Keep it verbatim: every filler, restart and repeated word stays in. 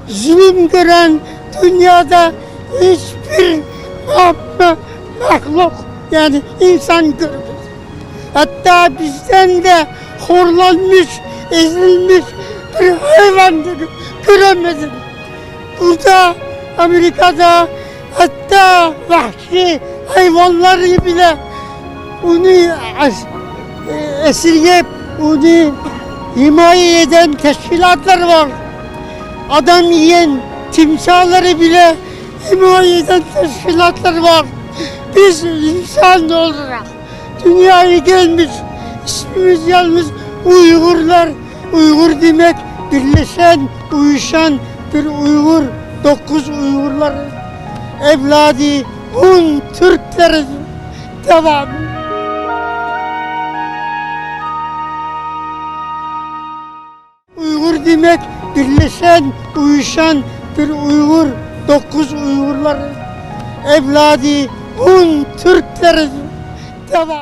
زۇلۇم كۆرگەن دۇنيادا ھېچبىر مەخلۇق، يەنى ئىنسان كۆرمىدى. ھەتتا بىزدىن دە خورلانمىش، ئېزىلمىش بىر ھايۋاننى كۆرەلمىدىم. بۇردا، ئامېرىكادا ھەتتا ۋەھشىي ھايۋانلار بىلەن ئۇنى ئەس-، ئەسىرگە ئېلىپ، ئۇنى ھىمايە ئېتىدىغان تەشكىلاتلار بار. ئادەم يېگەن تىمساھلىرى بىلەن ھىمايە ئېتىدىغان تەشكىلاتلار بار. بىز ئىنسان ئولتۇراق دۇنياغا كەلمىش، ئىسمىمىز يالغۇز ئۇيغۇرلار. ئۇيغۇر دېمەك، بىرلەشكەن، ئۇيۇشقان بىر ئۇيغۇر، توققۇز ئۇيغۇرلار ئەۋلادى، ھون تۈركلەر داۋامى. ئۇيغۇر دېمەك، بىرلەشكەن، ئۇيۇشقان بىر ئۇيغۇر، توققۇز ئۇيغۇرلار ئەۋلادى، ھون تۈركلەر داۋامى.